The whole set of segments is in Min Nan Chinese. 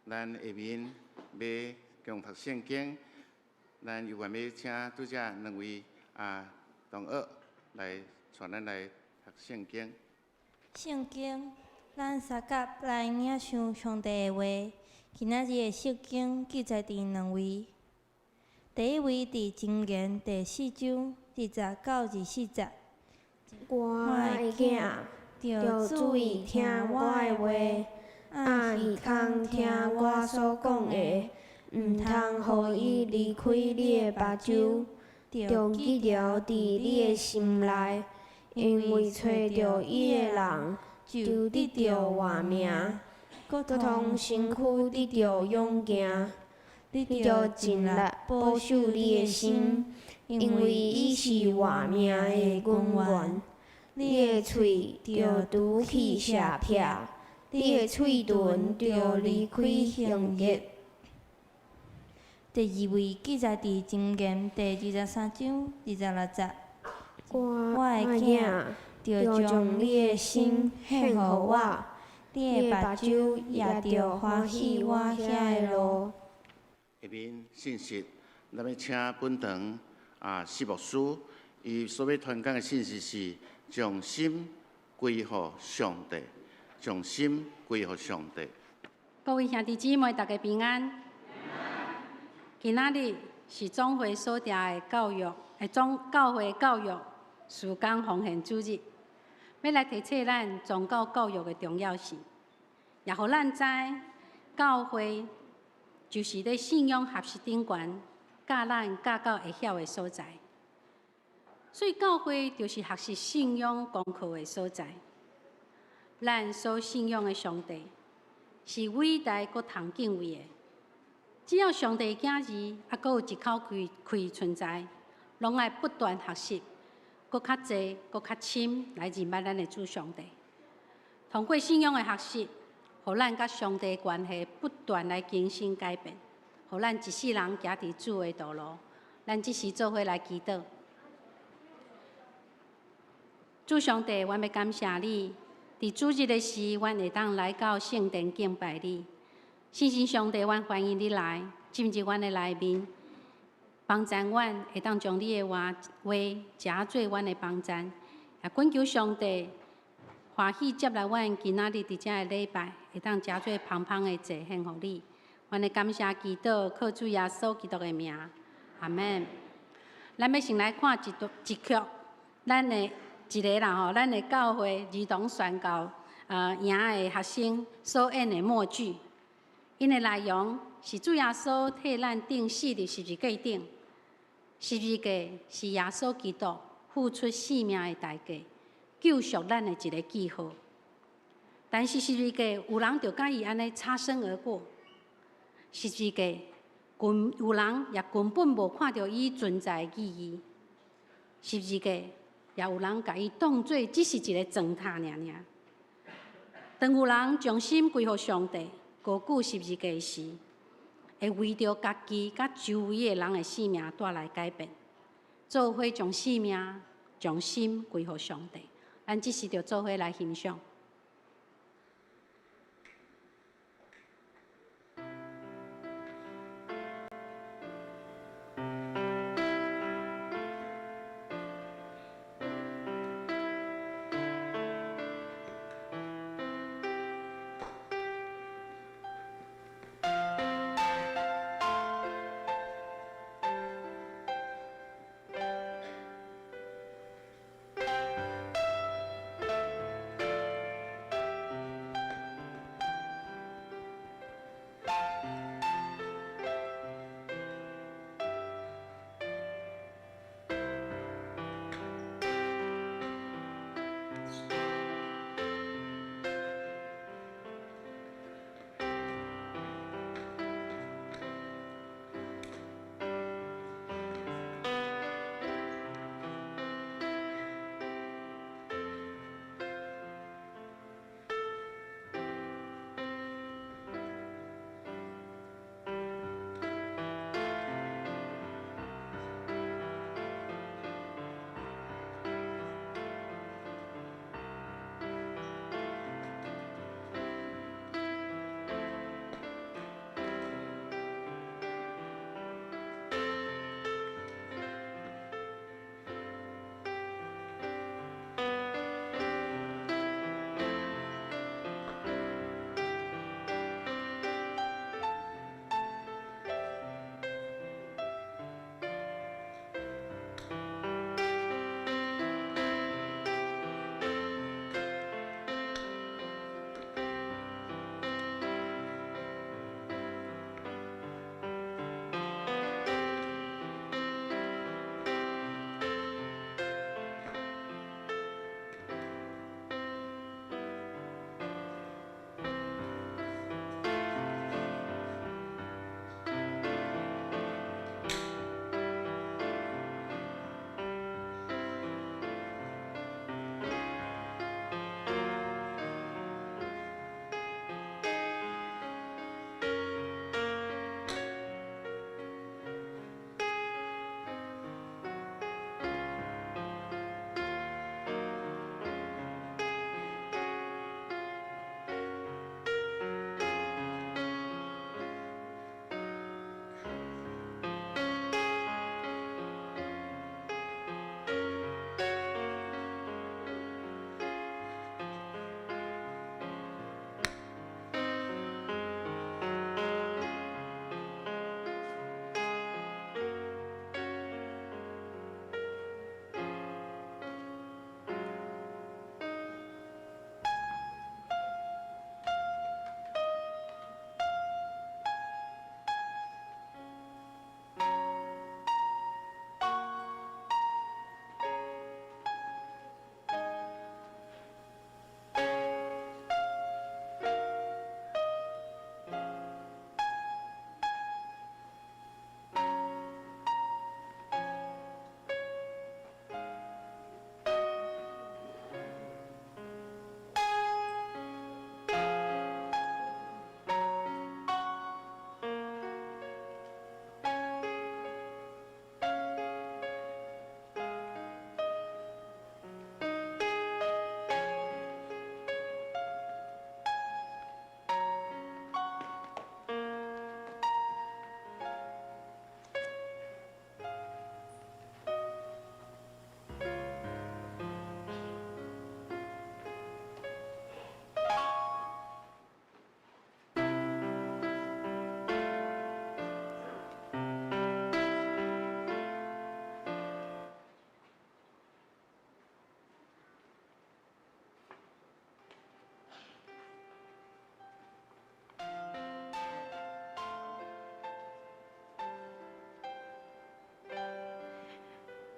咱下面欲共讀聖經，咱猶原欲請拄才兩位同學來帶咱來讀聖經。聖經，咱相佮來領受上帝的話。今仔日的聖經記載佇兩位，第一位佇箴言第四章二十到二十四節。我的囝，著注意聽我的話，掩耳孔聽我所講的，毋通予伊離開你的目睭，著記牢佇你的心內，因為揣著伊的人，就得著活命，閣通身軀得著勇健。你著盡力保守你的心，因為伊是活命的根源。你的喙著除去邪癖，你的喙唇著離開刑罰。第二位記載佇箴言第二十三章二十六節。我的囝，著將你的心獻予我，你的目睭也著歡喜我行的路。下面信息，咱欲請本堂施牧師，伊所欲傳講的信息是將心歸予上帝，將心歸予上帝。各位兄弟姊妹，大家平安。今仔日是總會所定的教育，總教會教育事工奉獻主日，欲來提醒咱宗教教育的重要性，也予咱知教會就是咧信仰學習頂懸，教咱教到會曉的所在。所以教會就是學習信仰功課的所在。咱所信仰的上帝是偉大閣通敬畏的。只要上帝的囝兒猶閣有一口氣存在，攏愛不斷學習，閣較濟、閣較深來認捌咱的主上帝。通過信仰的學習，予咱佮上帝的關係不斷來更新改變，予咱一世人行佇主的道路。咱這時做伙來祈禱。主上帝，阮欲感謝你，佇主日的時，阮會當來到聖殿敬拜你。聖神上帝，阮歡迎你來進入阮的內面，幫贊阮會當將你的話食做阮的幫贊。也懇求上帝歡喜接納阮今仔日佇遮的禮拜，會當食做芳芳的祭獻予你。阮的感謝祈禱，靠主耶穌基督的名，阿們。咱欲先來看一段一曲，咱的一个啦吼，咱的教會兒童宣教營的學生所演的默劇，𪜶的內容是主耶穌替咱釘死佇十字架頂，十字架是耶穌基督付出性命的代價，救贖咱的一个記號。但是十字架有人就共伊按呢擦身而過，十字架有人也根本無看著伊存在的意義，十字架也有人共伊當做只是一个磚頭爾爾。當有人將心歸予上帝，高舉十字架時，會為著家己佮周圍的人的性命帶來改變。做伙將性命、將心歸予上帝，咱這時就做伙來欣賞。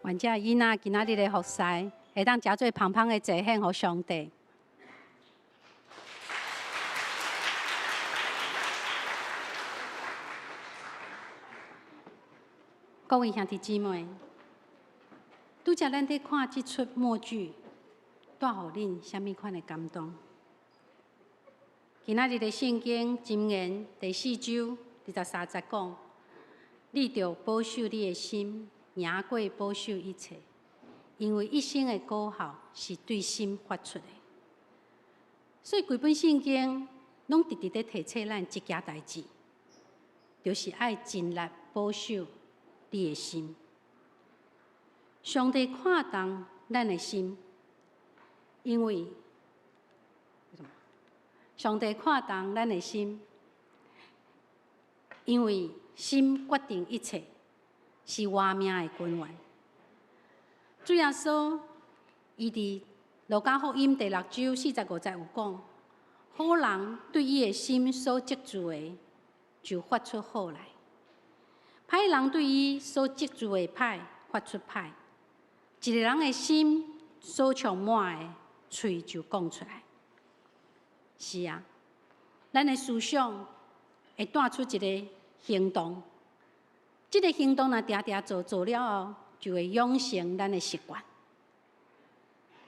願這囡仔今仔日的服侍，會當誠做芳芳的祭獻予上帝。各位兄弟姊妹，拄才咱佇看這齣默劇，帶予恁啥物款的感動？今仔日的聖經箴言第四章二十三節講：你著保守你的心，贏過保守一切，因為一生的果效是對心發出的。所以規本聖經攏直直咧提醒咱一件代誌，就是愛盡力保守你的心。上帝看重咱的心，因為上帝看重咱的心，因為心決定一切，是活命的根源。主耶穌伊佇路加福音第六章四十五節有講：好人對伊的心所積聚的，就發出好來；歹人對伊所積聚的歹，發出歹。一个人的心所充滿的，喙就講出來。是啊，咱的思想會帶出一个行動，這个行動若定定做，做了後，就會養成咱的習慣。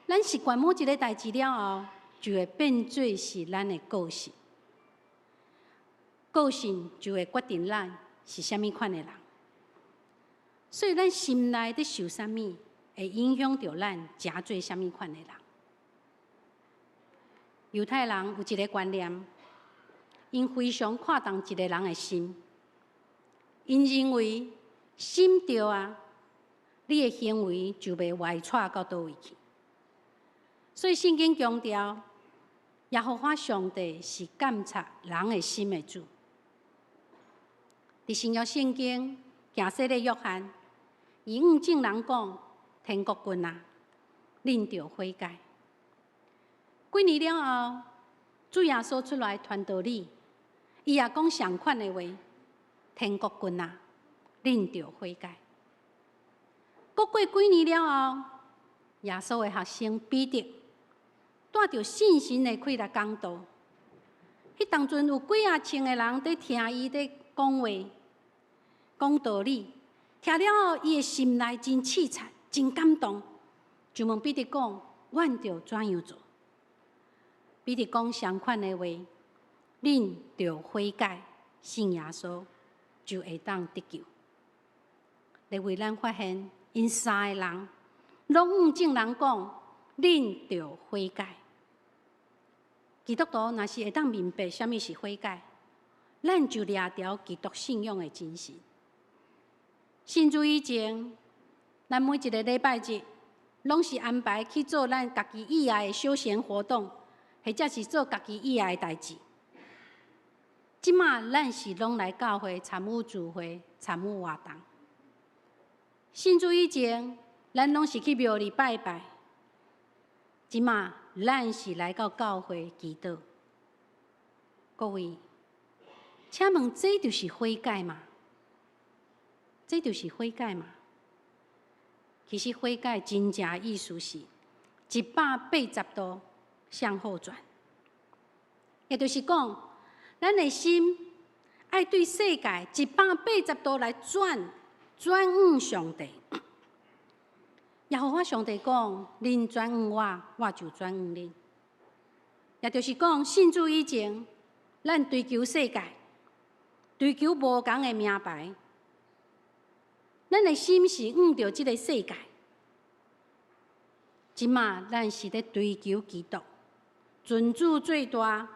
咱習慣某一个代誌了後，就會變做是咱的個性。個性就會決定咱是啥物款的人。所以，咱心內佇想啥物，會影響著咱成做啥物款的人。猶太人有一个觀念，𪜶非常看重一个人的心，𪜶認為心對啊，你的行為就袂歪蹉到佗位去。所以聖經強調，耶和華上帝是監察人的心的主。佇新約聖經，行洗禮約翰，伊向眾人講：天國近啊，恁著悔改。幾年了後，主耶穌出來傳道理，伊也講相款的話：天國近啊，恁著悔改。閣過幾年了後，耶穌的學生彼得帶著信心的氣來講道。彼當陣有幾仔千个人佇聽伊佇講話、講道理，聽了後，伊的心內真悽慘、真感動，就問彼得講：阮著怎樣做？彼得講相款的話，恁著悔改，信耶穌，就會當得救。來為咱發現，𪜶三个人攏向眾人講，恁著悔改。基督徒若是會當明白啥物是悔改，咱就掠著基督信仰的精神。信主以前，咱每一个禮拜日攏是安排去做咱家己意愛的休閒活動，或者是做家己意愛的代誌。這馬咱是攏來教會參與聚會、參與活動。信主以前，咱攏是去廟裡拜拜。這馬咱是來到教會祈禱。各位，請問這就是悔改嗎？這就是悔改嗎？其實悔改真正意思是一百八十度向後轉，也就是講，咱的心愛對世界一百八十度來轉，轉向上帝。耶和華上帝講：恁轉向我，我就轉向恁。也就是講，信主以前，咱追求世界，追求無仝的名牌，咱的心是向著這个世界。這馬咱是咧追求基督，尊主最大，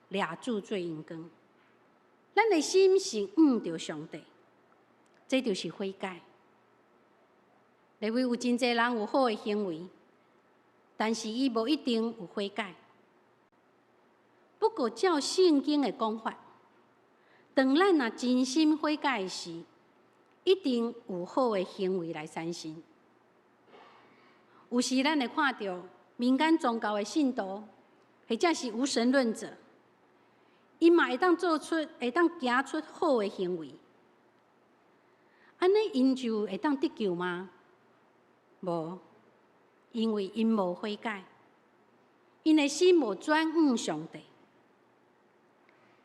掠主最榮光。咱的心是向著上帝，這就是悔改。因為有真濟人有好的行為，但是伊無一定有悔改。不過照聖經的講法，當咱若真心悔改時，一定有好的行為來產生。有時咱會看著民間宗教的信徒，或者是無神論者，𪜶嘛會當做出，會當行出好的行為。按呢，𪜶就會當得救嗎？無，因為𪜶無悔改，𪜶的心無轉向上帝。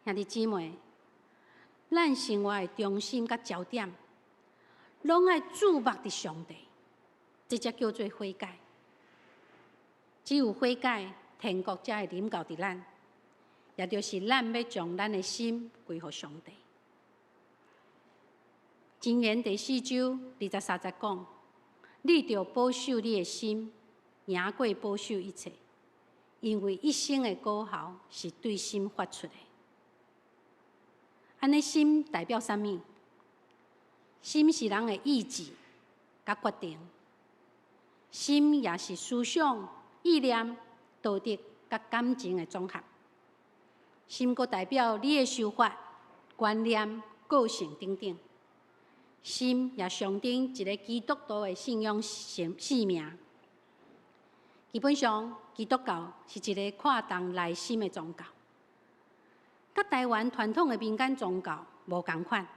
兄弟姊妹，咱生活的中心佮焦點，攏愛注目佇上帝，這才叫做悔改。只有悔改，天國才會臨到佇咱，也就是咱欲將咱的心歸予上帝。箴言第四章二十三節講：你著保守你的心，贏過保守一切，因為一生的果效是對心發出的。按呢心代表啥物？心是人的意志佮決定，心也是思想、意念、道德佮感情的總和。心閣代表你的想法、觀念、個性等等。心也象徵一个基督徒的信仰生命。基本上，基督教是一个看重內心的宗教，佮台灣傳統的民間宗教無仝款。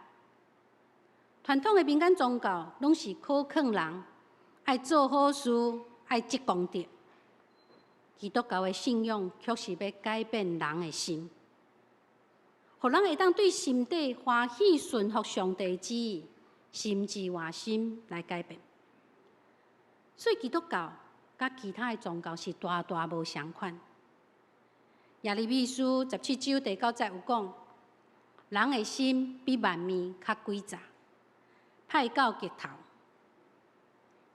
傳統的民間宗教攏是考勸人愛做好事，愛積功德。基督教的信仰卻是欲改變人的心，予人會當對心底歡喜順服上帝旨意，心志換心來改變。所以基督教佮其他的宗教是大大無相仝。耶利米書十七章第九節有講：人的心比萬物較詭詐，歹到極頭。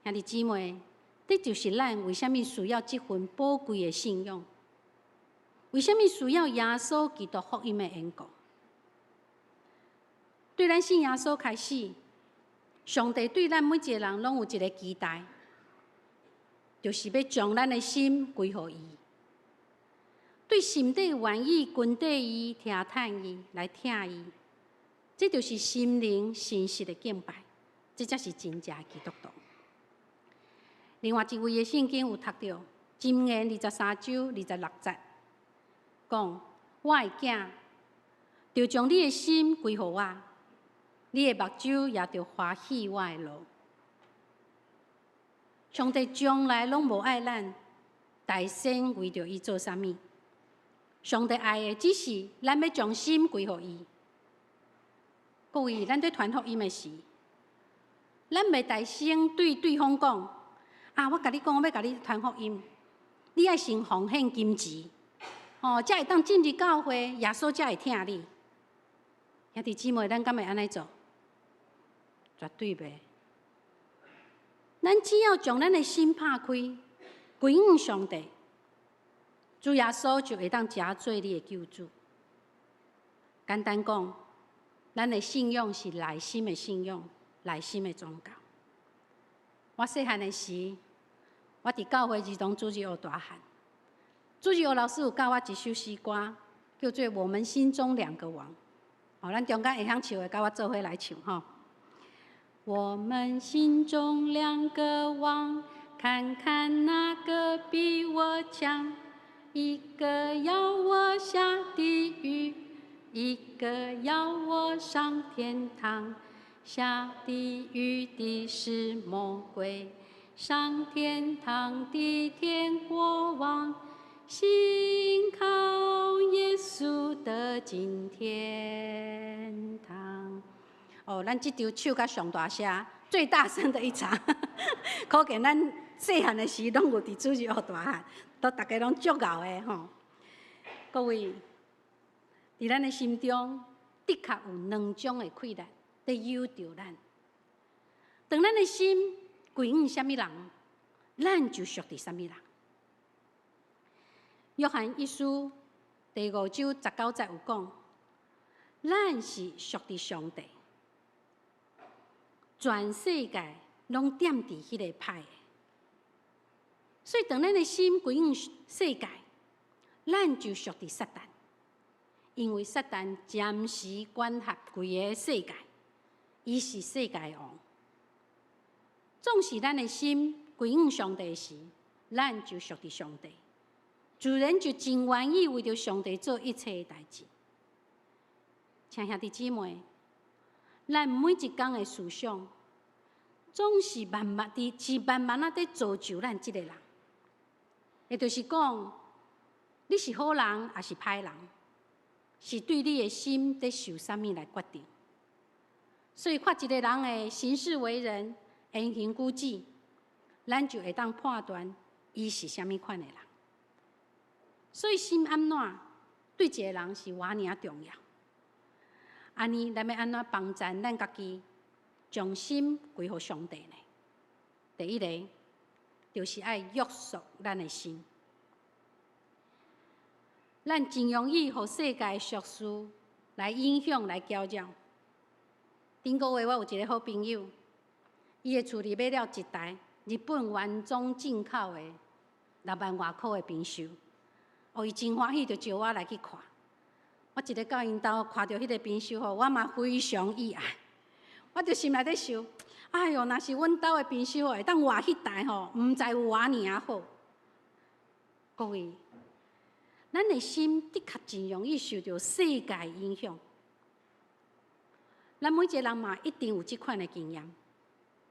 兄弟姊妹，這就是咱為啥物需要這份寶貴的信仰？為啥物需要耶穌基督福音的緣故？對咱信耶穌開始，上帝對咱每一個人攏有一个期待，就是欲將咱的心歸予伊，對心底願意跟綴伊、聽趁伊、來疼伊，這就是心靈誠實的敬拜，這才是真正的基督徒。另外一位的聖經有讀著，箴言二十三章二十六節，講：我的囝，著將你的心歸予我，你的目睭也著歡喜我的路。上帝從來攏無愛咱代先為著伊做啥物，上帝愛的只是咱欲將心歸予伊。各位，咱佇傳福音的時，咱袂代先對對方講：啊，我共你講，我欲共你傳福音，你愛先奉獻金錢，哦，才會當進入教會，耶穌才會疼你。兄弟姊妹，咱敢會按呢做？絕對袂。咱只要將咱的心拍開，歸向上帝，主耶穌就會當成做你的救主。簡單講，咱的信仰是內心的信仰，內心的宗教。我細漢的時，我佇教會兒童主日學大漢，主日學老師有教我一首詩歌，叫做《我們心中兩個王》。哦，咱中間會曉唱的，佮我做伙來唱吼。我們心中兩個王，看看哪個比我強。一個要我下地獄，一個要我上天堂。下地獄的是魔鬼，上天堂的天國王。信靠耶穌得進天堂。哦，咱這場唱甲上大聲，最大聲的一場，可見咱細漢的時攏有佇主日學大漢，都逐家攏足𠢕的吼。各位，佇咱的心中，的確有兩種的氣力佇誘著咱。當咱的心歸向啥物人，咱就屬佇啥物人。約翰一書第五章十九節有講，咱是屬佇上帝，全世界攏踮佇彼個歹的。所以，當咱的心歸向世界，咱就屬佇撒旦，因為撒旦暫時管轄規个世界，伊是世界王。總是咱的心歸向上帝時，咱就屬佇上帝，自然就真願意為著上帝做一切的代誌。親兄弟姊妹，咱每一工的思想，總是慢慢佇，是慢慢仔佇造就咱這个人。也就是講，你是好人抑是歹人，是對你的心佇想啥物來決定。所以看一个人的行事為人、言行舉止，咱就會當判斷伊是啥物款的人。所以心按怎，對一个人是偌爾重要。按呢，咱欲按怎幫贊咱家己，將心歸予上帝呢？第一个，就是愛約束咱的心。咱真容易予世界俗事來影響、來攪擾。頂個月我有一个好朋友，伊的厝裡買了一台日本原裝進口的6萬外箍的冰箱。哦，伊真歡喜，就招我來去看。我一日到𪜶兜看著彼个冰箱吼，我嘛非常意愛。我就心內咧想，哎喲，若是阮兜的冰箱會當換彼台吼，毋知有偌爾好。各位，咱的心的確真容易受著世界影響。咱每一个人嘛，一定有這款的經驗，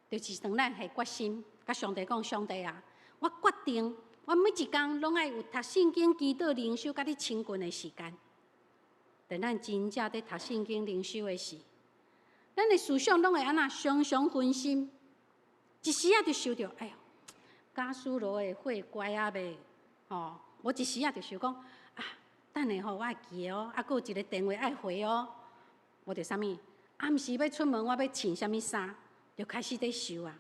就是當咱下決心，共上帝講：上帝啊，我決定，我每一工攏愛有讀聖經、祈禱、靈修，佮你親近的時間。當咱真正佇讀聖經、靈修的時，咱的思想攏會按怎常常分心，一時仔就想著，哎喲，假使爐的火關啊未？吼，無一時仔就想講，啊，等下吼，我會記得哦，啊，閣有一个電話愛回哦，無就啥物？暗時欲出門，我欲穿啥物衫？就開始佇想啊。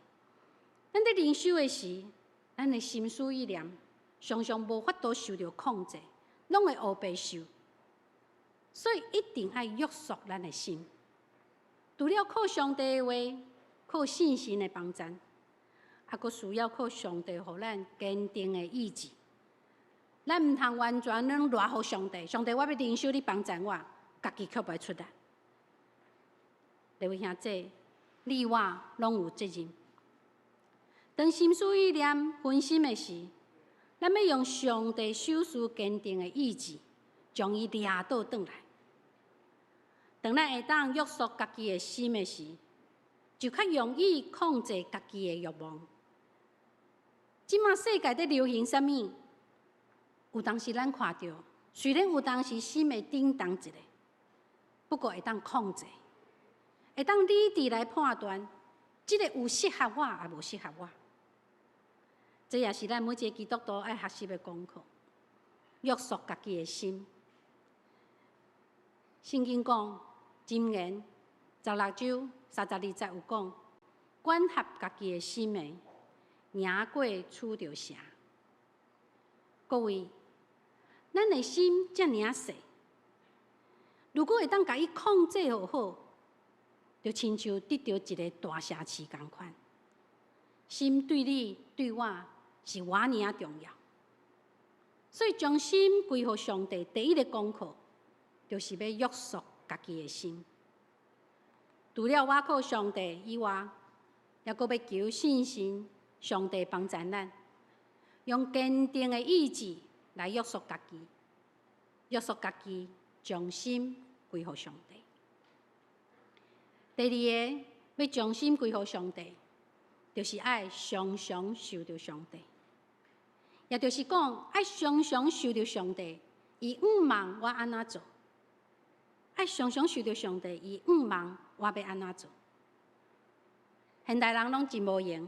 咱佇靈修的時，咱的心思意念常常無法度受著控制，攏會烏白想。所以一定愛約束咱的心。除了靠上帝的話，靠信心的幫贊，猶閣需要靠上帝予咱堅定的意志。咱毋通完全攏賴予上帝，上帝我欲靈修，你幫贊我，家己卻袂出力。各位兄弟，你我攏有責任。當心思意念分心的時，咱欲用上帝賞賜堅定的意志，將伊掠倒轉來。當咱會當約束家己的心的時，就較容易控制家己的慾望。這馬世界佇流行啥物？有當時咱看著，雖然有當時心會震動一下，不過會當控制，會當理智來判斷，這个有適合我，抑無適合我。這也是咱每一个基督徒愛學習的功課，約束家己的心。聖經講，箴言16章32節有講，管轄家己的心的，贏過取著城。各位，咱的心遮爾仔細，如果會當共伊控制予好，就親像得著一个大城市仝款。心對你對我是偌爾仔重要，所以將心歸予上帝，第一个功課就是欲約束家己的心。除了倚靠上帝以外，猶閣欲求信心，上帝幫贊咱，用堅定的意志來約束家己，約束家己，將心歸予上帝。第二个，欲將心歸予上帝，就是愛常常受著上帝，也就是講，愛常常受著上帝，伊向望我按怎做？愛常常受著上帝，伊向望我欲按怎做？現代人攏真無閒，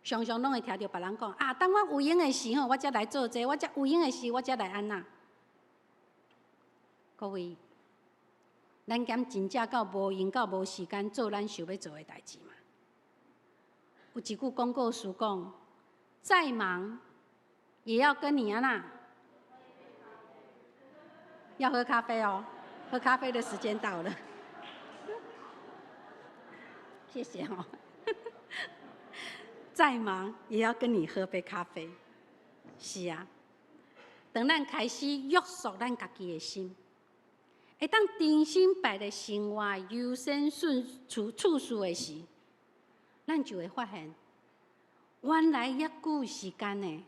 常常攏會聽著別人講啊，等我有閒的時候，我才來做這個，我才有閒的時，我才來按怎。各位，咱敢真正到無閒到無時間做咱想欲做的代誌嗎？有一句廣告詞講：再忙也要跟你按怎，要喝咖啡哦，喝咖啡的時間到了。謝謝哦。再忙也要跟你喝杯咖啡。是啊，當咱開始約束咱家己的心，會當重新排列生活優先順序次序的時，咱就會發現，原來猶閣有時間呢，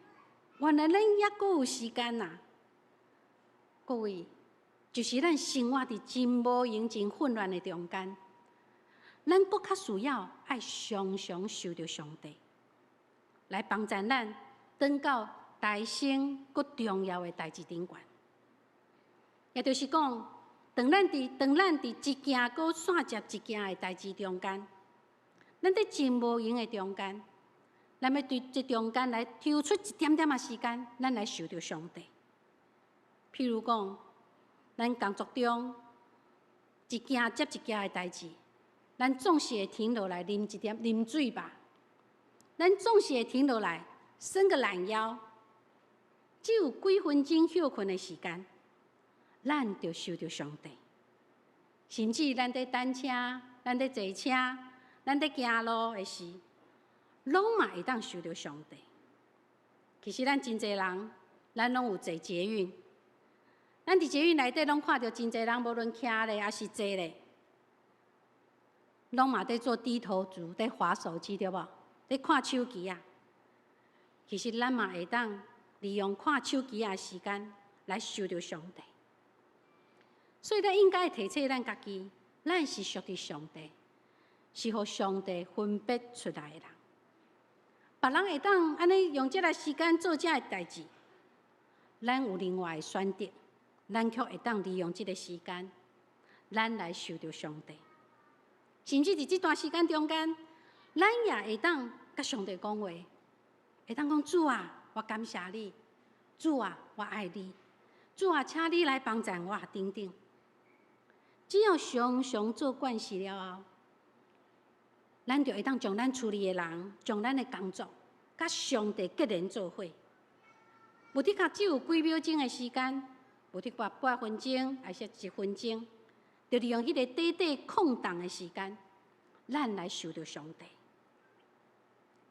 原來咱猶閣有時間呐。各位，就是咱生活佇真無閒、真混亂的中間，咱閣較需要愛常常受著上帝來幫助咱，轉到提升閣重要的代誌頂懸。也就是講，當咱佇一件閣煞接一件的代誌中間，咱佇真無閒的中間，咱欲佇這中間來抽出一點點仔時間，咱來受著上帝。譬如講，咱工作中一件接一件的代誌，咱總是會停落來啉一點啉水吧。咱總是會停落來伸個懶腰，只有幾分鐘歇睏的時間，咱就受著上帝。甚至咱佇等車、咱佇坐車、咱佇行路的時，攏嘛會當受著上帝。其實咱真濟人，咱攏有坐捷運。咱佇捷運內底攏看著真濟人，無論徛咧抑是坐咧，攏嘛佇做低頭族，佇滑手機，對無？佇看手機仔。其實咱嘛會當利用看手機仔的時間來受著上帝。所以咱應該提醒咱家己，咱是屬佇上帝，是予上帝分別出來的人。別人會當按呢用這个時間做這个代誌，咱有另外的選擇，咱卻會當利用這个時間，咱來受著上帝。甚至佇這段時間中間，咱也會當佮上帝講話，會當講，主啊，我感謝你；主啊，我愛你；主啊，請你來幫助我等等。只要常常做慣勢了後，咱就會當將咱厝裡的人，將咱的工作，佮上帝結連做伙。無的確只有幾秒鐘的時間，無的確半分鐘，抑是一分鐘，就利用彼个短短空檔的時間，咱來受著上帝。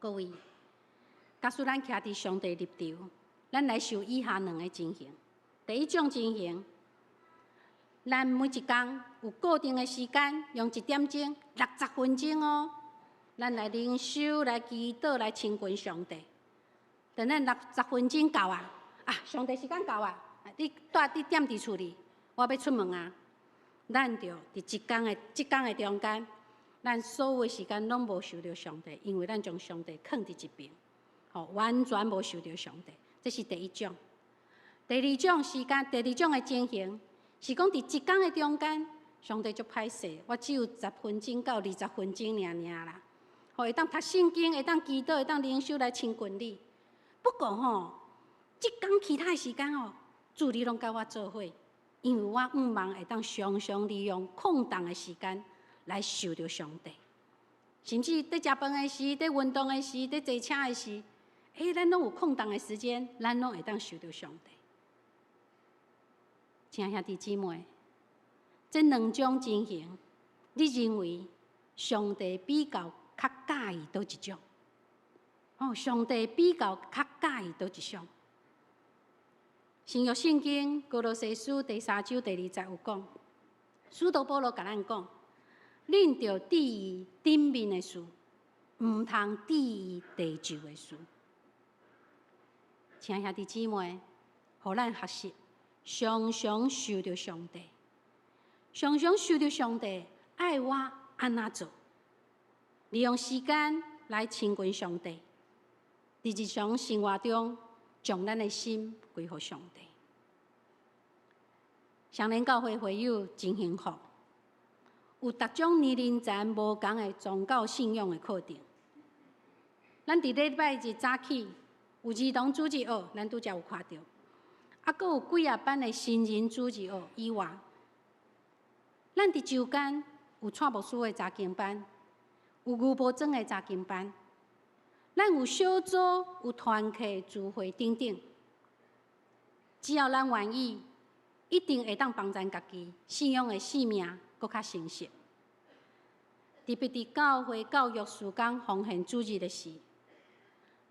各位，假使咱徛佇上帝立場，咱來想以下兩个情形。第一種情形，咱每一工有固定的時間，用一點鐘、60分鐘哦，咱來靈修、來祈禱、來親近上帝。等咱六十分鐘到啊，啊，上帝時間到啊，你蹛你踮佇厝裡，我欲出門啊。咱就佇一工的這工的中間，咱所有的時間攏無受著上帝，因為咱將上帝囥佇一邊，吼，完全無受著上帝。這是第一種。第二種時間，第二種的情形是講佇一工的中間，上帝足歹勢，我只有十分鐘到20分鐘爾爾啦，吼，會當讀聖經，會當祈禱，會當靈修來親近你。不過吼，這工其他的時間吼，主你攏佮我做伙，因為我向望會當常常利用空檔的時間來受著上帝，甚至佇食飯的時、佇運動的時、佇坐車的時，欸，咱攏有空檔的時間，咱攏會當受著上帝。親愛兄弟姊妹，這兩種情形，你認為上帝比較較佮意佗一種？哦，上帝比較較佮意佗一種？新約聖經歌羅西書第三章第二節有講，使徒保羅共咱講，恁著注意頂面的事，毋通注意地上的事。親愛兄弟姊妹，予咱學習常常受著上帝，常常受著上帝愛我按怎做，利用時間來親近上帝，佇日常生活中將咱的心歸予上帝。雙連教會會友真幸福，有逐種年齡層無仝的宗教信仰的課程。咱佇禮拜日早起有兒童主日學，咱拄才有看著，啊，閣有幾仔班的成人主日學以外，咱佇週間有蔡牧師的查經班，有牛埔莊的查經班，咱有小組、有團契、聚會等等。只要咱願意，一定會當幫咱家己信仰的生命閣較成熟。特別佇教會教育事工奉獻主日的時，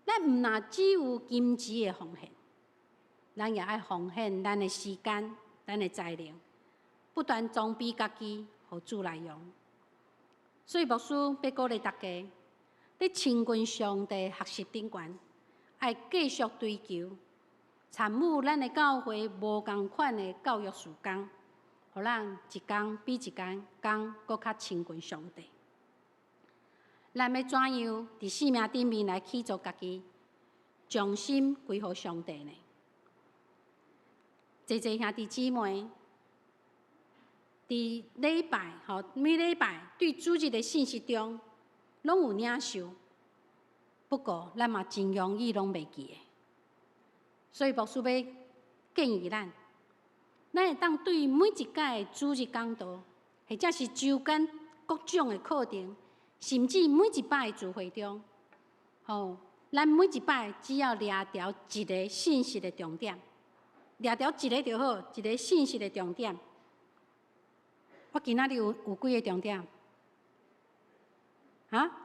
咱毋若只有金錢的奉獻，咱也愛奉獻咱的時間、咱的才能，不斷裝備家己，予主來用。所以牧師欲鼓勵大家，佇親近上帝學習頂懸，愛繼續追求參與咱的教會無仝款的教育事工，予咱一工比一工閣較親近上帝。咱欲怎樣佇生命頂面來去做家己，將心歸予上帝呢？濟濟兄弟姊妹，佇禮拜吼，每禮拜對主日的信息中，攏有領受。不過，咱嘛真容易攏袂記得。所以牧師欲建議咱，咱會當對每一屆的主日講道，或者是週間各種的課程，甚至每一擺的聚會中，吼，咱每一擺只要掠著一个信息的重點，掠著一个就好，一个信息的重點。我今仔日有幾个重點？啊？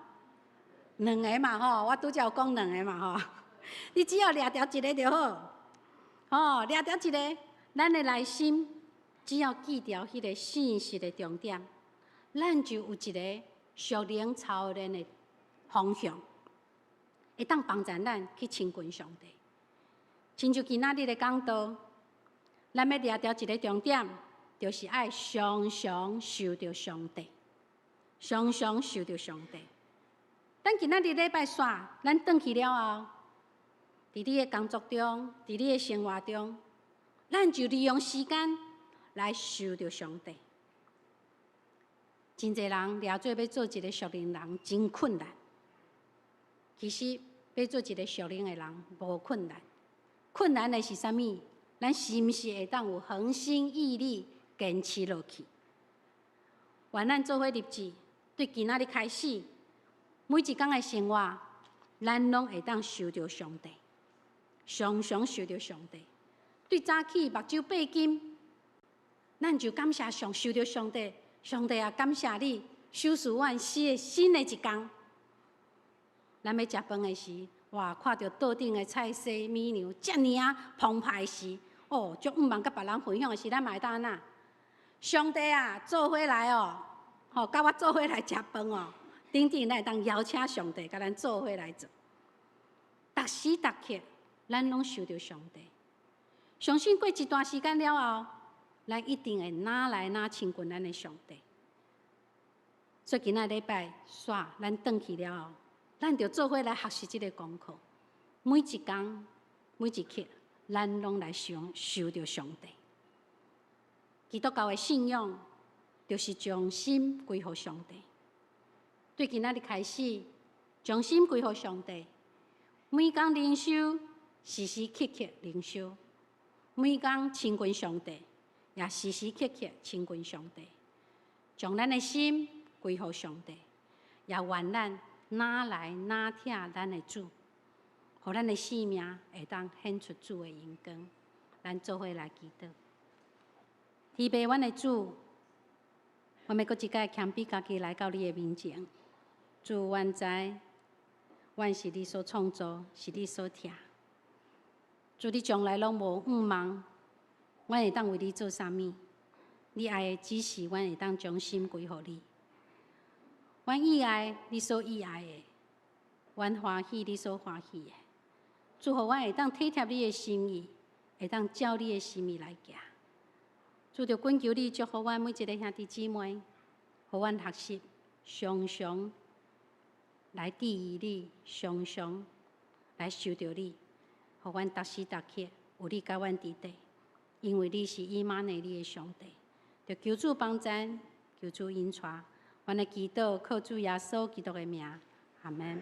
兩个嘛吼，我拄才有講兩个嘛吼。你只要掠著一个就好，吼，掠著一个，咱的內心只要記著彼个信息的重點，咱就有一个屬靈操練的方向，會當幫助咱去親近上帝。親像今仔日的講道，咱欲掠著一个重點，就是愛常常想著上帝，常常想著上帝。咱今仔日禮拜煞，咱轉去了後，佇你的工作中，佇你的生活中，咱就利用時間來想著上帝。真濟人掠做欲做一个屬靈人，真困難。其實欲做一个屬靈的人無困難，困難的是啥物？咱是毋是會當有恆心毅力堅持落去？願咱做伙立志，對今仔日開始，每一工的生活，咱攏會當想著上帝，常常想著上帝。對早起目睭閉緊，咱就感謝上，想著上帝。上帝啊，感謝你，賞賜阮新的一工。咱欲食飯的時，哇，看著桌頂的菜色美娘遮爾仔澎湃時，哦，足向望佮別人分享的時，咱嘛會當按怎？上帝啊，做伙來哦，吼，佮我做伙來食飯哦，等等，咱會當邀請上帝共咱做伙來做。逐時逐刻，咱攏想著上帝。相信過一段時間了後，咱一定會愈來愈親近咱的上帝。所以今仔禮拜煞，咱轉去了後，咱就做伙來學習這个功課。每一工、每一刻，咱攏來想想著上帝。基督教的信仰，就是將心歸予上帝。對今仔日開始，將心歸予上帝。每工靈修，時時刻刻靈修；每工親近上帝，也時時刻刻親近上帝。將咱的心歸予上帝，也願咱愈來愈疼咱的主，予咱的生命會當顯出主的榮光。咱做伙來祈禱。天父，阮的主，我欲閣一擺謙卑家己來到你的面前。主，阮知，阮是你所創造，是你所疼。主，你從來攏無向望，阮會當為你做啥物？你愛的只是阮會當將心歸予你。阮喜愛你所喜愛的，阮歡喜你所歡喜的。主，予阮會當體貼你的心意，會當照你的心意來行。主，就懇求你祝福阮每一个兄弟姊妹，予阮學習常常來注意你，常常來想著你，予阮逐時逐刻有你佮阮佇底，因為你是以馬內利的上帝。就求主幫贊，求主引帶，阮的祈禱靠主耶穌基督的名，阿門。